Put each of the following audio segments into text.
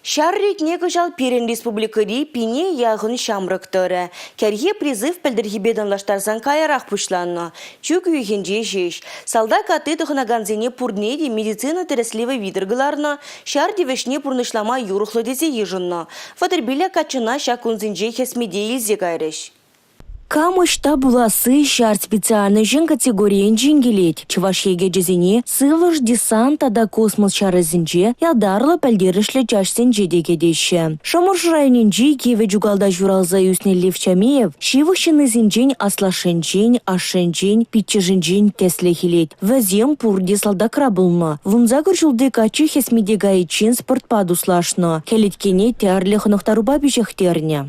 Ҫар ретне кӑҫал пирӗн республикӑри пине яхӑн ҫамрӑк тӑрӗ. Кӗрхи призыв пӗлтӗрхипе танлаштарсан каярах пуҫланнӑ. Чӳк уйӑхӗнче ҫеҫ. Салтак атти тӑхӑнакансене пурне те медицина тӗрӗслевӗ витӗр кӑларнӑ, ҫар тивӗҫне пурнӑҫлама юрӑхлӑ тесе йышӑннӑ. Вӑтӑрпилӗк каччӑна ҫак кунсенче хӗсмете илсе кайрӗҫ. Кам ӑҫта пуласси ҫар специальноҫӗн категорийӗнчен килет. Чӑваш йӗкӗчӗсене сывлӑш десант тата космос ҫарӗсенче ятарлӑ пӗлтерӗшлӗ чаҫсенче те кӗтеҫҫӗ. Шӑмӑршӑ районӗнчи Кивӗ Чукалта ҫуралса ӳснӗ Лев Чамеев ҫывӑх ҫыннисенчен аслашшӗнчен, ашшӗнчен, пиччӗшӗнчен тӗслӗх илет. Вӗсем пурте салтакра пулнӑ. 18 ҫулти каччӑ хӗсмете кайиччен спортпа туслашнӑ, кӗлеткене тӗрлӗ хӑнӑхтарупа пиҫӗхтернӗ.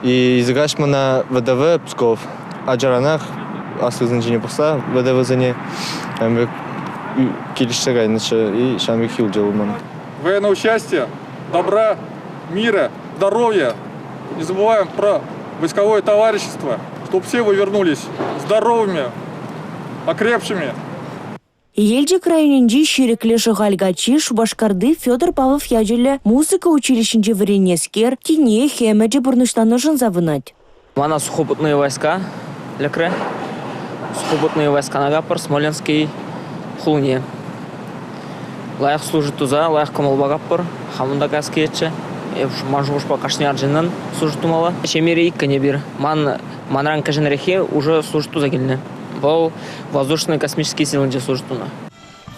И языкаҫ мана ВДВ Псков ачаранах аслисенчине пӑхса ВДВсене ҫавӑн пек килӗшсе кайнӑччӗ и ҫавӑн пек юлчӗ вӑл ман. Военного счастья, добра, мира, здоровья. Не забываем про войсковое товарищество, чтобы все вы вернулись здоровыми, окрепшими. Елчӗк районӗнчи Ҫирӗклӗ Шӑхаль каччи Шупашкарти Федор Павлов ячӗллӗ музыка училищинче вӗреннӗскер тинех ӗмӗчӗ пурнӑҫланнӑшӑн савӑнать. Мана сухопутные войска лекрӗ. Сухопутные войскана капӑр Смоленский хулине. Лайӑх служить туса, лайӑх кӑмӑлпа капӑр. Хамӑн та каяс килетчӗ. Ман шухӑшпа кашни арҫыннӑн служить тумалла. Ҫемьере иккӗн эпир. Ман манран кӗҫӗнреххи уже служить туса килнӗ. Вӑл воздушно-космические силинче служить тунӑ.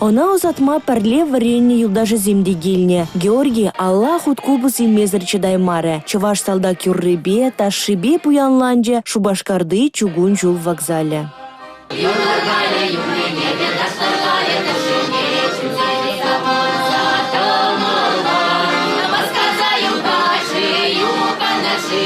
Ӑна ӑсатма пӗрле вӗреннӗ юлташӗсем те килнӗ. Георгий алла хут купӑс илмесӗр чӑтаймарӗ. Чӑваш салтак юррипе, ташшипе пуянланчӗ Шупашкарти чукун ҫул вокзалӗ. Юрларӗ юррине те ташларӗ ташшине, чунсене савӑнса тӑмӑла. Васкаса юлташи, юханаши.